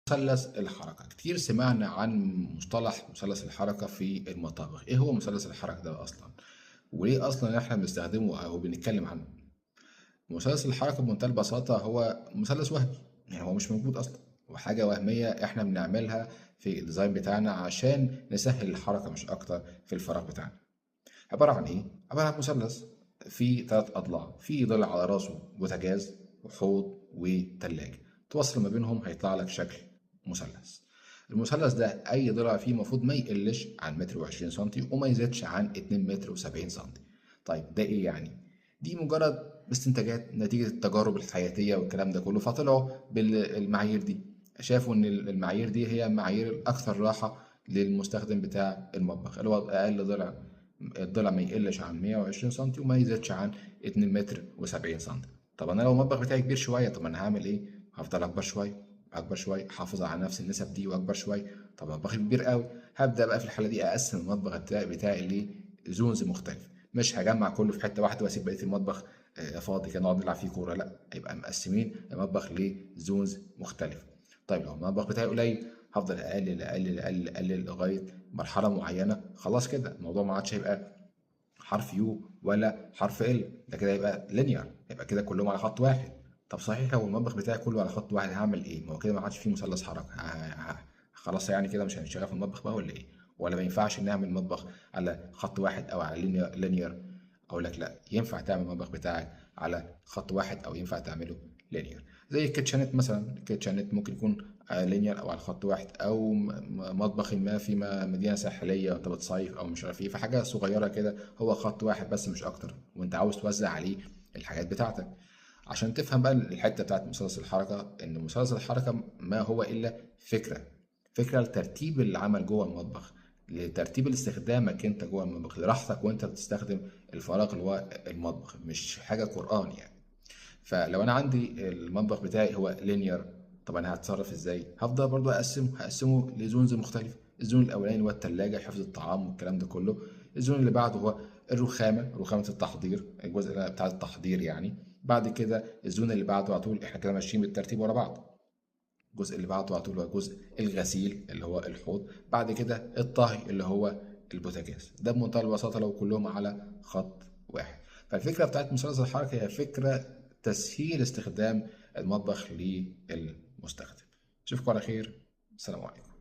مثلث الحركة. كتير سمعنا عن مصطلح مثلث الحركة في المطابخ. ايه هو مثلث الحركة ده اصلا؟ وليه اصلا احنا بنستخدمه او بنتكلم عنه؟ مثلث الحركة بمنتهى البساطة هو مثلث وهمي، يعني هو مش موجود اصلا، وحاجة وهمية احنا بنعملها في ال design بتاعنا عشان نسهل الحركة مش اكتر في الفراغ بتاعنا. عبارة عن ايه؟ عبارة عن مثلث فيه 3 اضلاع، في ضلع على راسه بوتاجاز وحوض وتلاجة، توصل ما بينهم هيطلع لك شكل مثلث. المثلث ده اي ضلع فيه المفروض ما يقلش عن متر وعشرين سنتي وما يزيدش عن اتنين متر وسبعين سنتي. طيب ده ايه يعني؟ دي مجرد استنتاجات نتيجة التجارب الحياتية والكلام ده كله، فطلعوا بالمعايير دي، شافوا ان المعايير دي هي معايير الاكثر راحة للمستخدم بتاع المطبخ، اللي هو اقل ضلع، الضلع ما يقلش عن 120 سنتي وما يزيدش عن اتنين متر وسبعين سنتي. طب انا لو المطبخ بتاعي كبير شوية، طب انا هعمل ايه؟ هفضل اكبر شوية، اكبر شوية، احافظ على نفس النسب دي واكبر شوية. طب مطبخي كبير قوي، هبدا بقى في الحالة دي اقسم المطبخ بتاعي ل zones مختلفة، مش هجمع كله في حتة واحدة واسيب بقية المطبخ فاضي كده نقعد نلعب فيه كورة، لا، هيبقى مقسمين المطبخ ل zones مختلفة. طيب لو المطبخ بتاعي قليل، هفضل اقلل اقلل اقلل اقلل لغاية مرحلة معينة، خلاص كده الموضوع ما عادش هيبقى حرف U ولا حرف L، ده كده هيبقى linear، هيبقى كده كلهم على خط واحد. طب صحيح لو المطبخ بتاعي كله على خط واحد هعمل ايه؟ ما هو كده ما عادش فيه مثلث حركة، خلاص يعني كده مش هنشتغل في المطبخ بقى ولا ايه؟ ولا ما ينفعش نعمل مطبخ على خط واحد او على linear؟ اقول لك لا، ينفع تعمل المطبخ بتاعك على خط واحد او ينفع تعمله linear، زي ال kitchenette مثلا. ال kitchenette ممكن يكون linear او على خط واحد، او مطبخ ما في مدينة ساحليه وانت بتصيف او مش عارف ايه، فحاجه صغيرة كده هو خط واحد بس مش اكتر، وانت عاوز توزع عليه الحاجات بتاعتك. عشان تفهم بقى الحتة بتاعت مثلث الحركة، ان مثلث الحركة ما هو الا فكرة لترتيب العمل جوه المطبخ، لترتيب استخدامك انت جوه المطبخ، لراحتك وانت بتستخدم الفراغ اللي هو المطبخ، مش حاجة قران يعني. فلو انا عندي المطبخ بتاعي هو linear، طب انا هتصرف ازاي؟ هفضل برضو هقسمه ل zones مختلفة. ال zone الاولاني هو التلاجة، حفظ الطعام والكلام ده كله. ال zone اللي بعده هو الرخامه، رخامه التحضير، الجزء بتاع التحضير يعني. بعد كده ال zone اللي بعده على طول، احنا كده ماشيين بالترتيب ورا بعض. الجزء اللي بعده على طول هو جزء الغسيل اللي هو الحوض، بعد كده الطهي اللي هو البوتاجاز. ده بمنتهى البساطة لو كلهم على خط واحد. فالفكرة بتاعت مثلث الحركة هي فكرة تسهيل استخدام المطبخ للمستخدم. اشوفكم على خير، السلام عليكم.